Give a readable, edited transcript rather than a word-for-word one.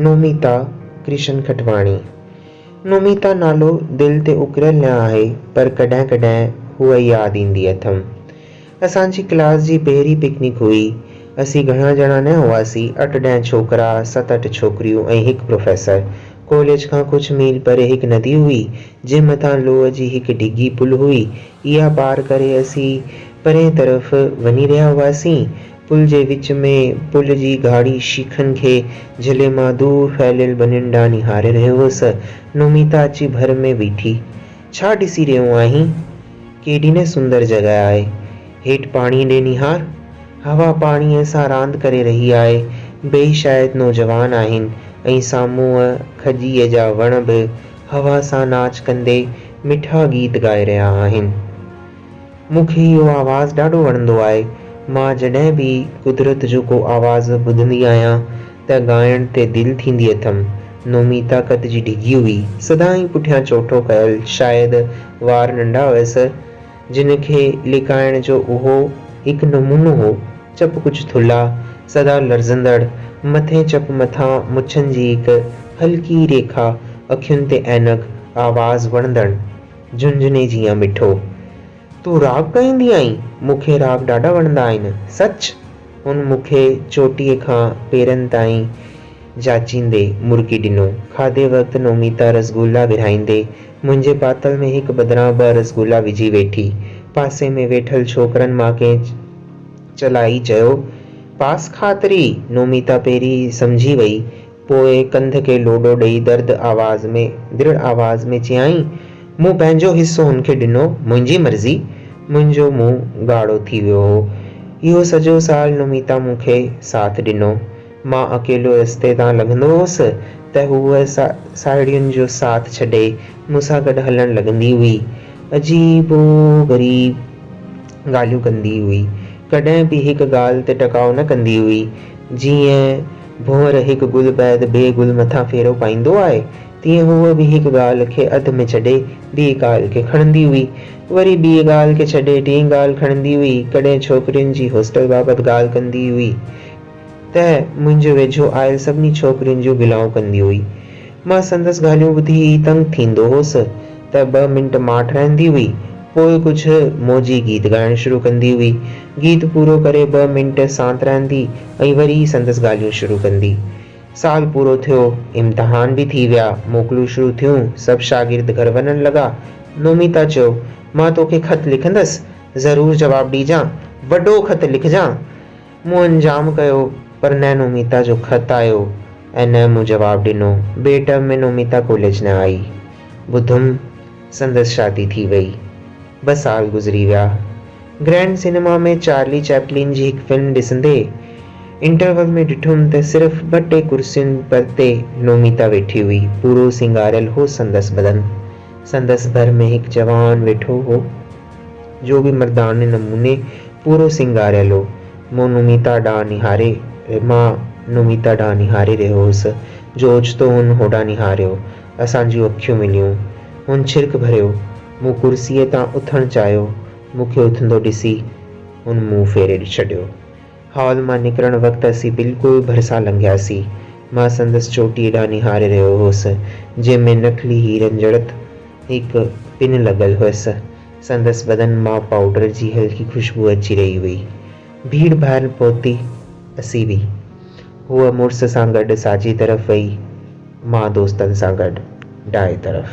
نوميتا ڪرشن کٽواڻي نوميتا نالو دل تي اڪريل نه آهي پر ڪڏهن ڪڏهن هوء ياد ايندي اٿم. اسان جي ڪلاس جي پهرين پڪنڪ هئي. اسين گهڻا ڄڻا نه هئاسين، اٺ ڏهه ڇوڪرا، ست اٺ ڇوڪريون ۽ هڪ پروفيسر. ڪاليج کان ڪجهه ميل پري هڪ ندي هئي، جنهن مٿان لوهه جي هڪ ڊگهي پل هئي. اها پار ڪري اسين پرئين طرف وڃي رهيا هئاسين. پل جي وچ ۾ پل جي گهاڙي شيخن کي جهلي مان دور ڦهليل ٻنين ڏانهن نهاري رهيو هوس. نوميتا اچي ڀر ۾ بيٺي. ڇا ڏسي رهيو آهين؟ ڪيڏي نه سندر جڳهه آهي. هيٺ پاڻيء ڏي نهار. هوا پاڻيء سان راند ڪري رهي آهي. ٻئي شايد نوجوان آهن ۽ سامهونء کجيء جا وڻ به هوا سان ناچ ڪندي مٺا گيت ڳائي رهيا آهن. مون کي اهو آواز ڏاڍو وڻندو آهي. مان جڏهن به قدرت جو ڪو آواز ٻڌندي آهيان ته ڳائڻ تي دل ٿيندي اٿم. نوميتا قد جي ڊگهي هئي. سدائين پٺيان چوٺو ڪيل، شايد وار ننڍا هيس، جن کي لڪائڻ جو اهو هڪ نمونو هو. چپ ڪجهه ٿلها، سدا لرزندڙ، مٿئين چپ مٿان مڇن جي هڪ هلڪي ريکا، اکين تي عينڪ، آواز وڻندڙ. جهنجهڻي جيان مٺو. تون راڳ ڳائيندي آهين؟ مون کي راڳ ڏاڍا وڻندا آهن. سچ؟ هن مون کي چوٽيء کان پيرن تائين جاچيندي مرڪي ڏنو. کاڌي وقت نوميتا رسگولا ورهائيندي منهنجي پاتل ۾ هڪ بدران ٻه رسگولا وجهي ويٺي. پاسي ۾ ويٺل ڇوڪرن مان ڪنهن چلائي چيو، پاس خاطري! نوميتا پهرين سمجهي وئي. پوء ڪنڌ کي لوڏو ڏئي درد آواز ۾، درڙ آواز ۾ چيائين، مون پنهنجو حصو هن کي ڏنو، منهنجي مرضي. منهنجو منهن ڳاڙهو ٿي ويو هو. اهو سڄو سال نميتا مون کي ساٿ ڏنو. مان اڪيلو رستي تان لنگهندو هوس ته هوء ساهيڙين جو ساٿ ڇڏي مون سان گڏ هلڻ لڳندي هئي. عجيب و غريب ڳالهيون ڪندي هئي. ڪڏهن به هڪ ڳالهه تي ٽڪاء نه ڪندي هئي. جيئن ڀونئر هڪ گل بعد ٻئي گل مٿان ڦيرو پائيندو آهي، تيئن هوء به هڪ ڳالهه کي اڌ ۾ ڇڏي ٻيء ڳالهه کي کڻندي هئي. وري ٻيء ڳالهه کي ڇڏي ٽين ڳالهه کڻندي هئي. ڪڏهن ڇوڪرين جي هاسٽل بابت ڳالهه ڪندي هئي ته منهنجي ويجهو آيل سڀني ڇوڪرين جون گلائون ڪندي هئي. مان سندس ڳالهيون ٻڌي ئي تنگ ٿيندو هوس ته ٻه منٽ ماٺ رهندي هئي، پوء ڪجهه موجي گيت ڳائڻ شروع ڪندي هئي. گيت پورو ڪري ٻه منٽ سانت رهندي ۽ وري سندس ڳالهيون شروع ڪندي. سال پورو ٿيو، امتحان به ٿي ويا، موڪلون شروع ٿيون، سڀ شاگرد گهر وڃڻ لڳا. نوميتا چيو، مان توکي خط لکندس، ضرور جواب ڏيجان، وڏو خط لکجان. مون انجام ڪيو پر نه نوميتا جو خط آيو ۽ نه مون جواب ڏنو. ٻئي ٽرم ۾ نوميتا ڪاليج نه آئي. ٻڌم سندس شادي ٿي وئي. ٻه سال گذري ويا. گرينڊ سئنيما ۾ چارلي چيپلين جي هڪ فلم ڏسندي انٽرول ۾ ڏٺم ته صرف ٻه ٽي ڪرسين پرتي نوميتا ويٺي هئي. پورو سينگاريل هو سندس بدن. سندس ڀر ۾ هڪ جوان ويٺو هو جو به مرداڻي نموني پورو سينگاريل هو. مون نوميتا ڏانهن نهاري مان نوميتا ڏانهن نهاري رهيو هوس جو اوچتو هن هوڏانهن نهاريو. اسان جون اکيون مليون. هن ڇرڪ ڀريو. مون ڪرسيء تان اٿڻ چاهيو. مون کي اٿندو ڏسي هن منهن ڦيري ڇڏيو. هال مان نڪرڻ وقت اسين بلڪل ڀرسان لنگهياسين. مان سندس چوٽيء ڏانهن نهاري رهيو هوس، جنهن ۾ نقلي هيرن جڙت هڪ پن لڳل هيس. سندس بدن مان پائوڊر جي هلڪي خوشبوء اچي رهي هئي. ڀيڙ ٻاهر پهتي، اسين به. هوء مڙس سان گڏ ساڄي طرف وئي، مان دوستن سان گڏ ڏائي طرف.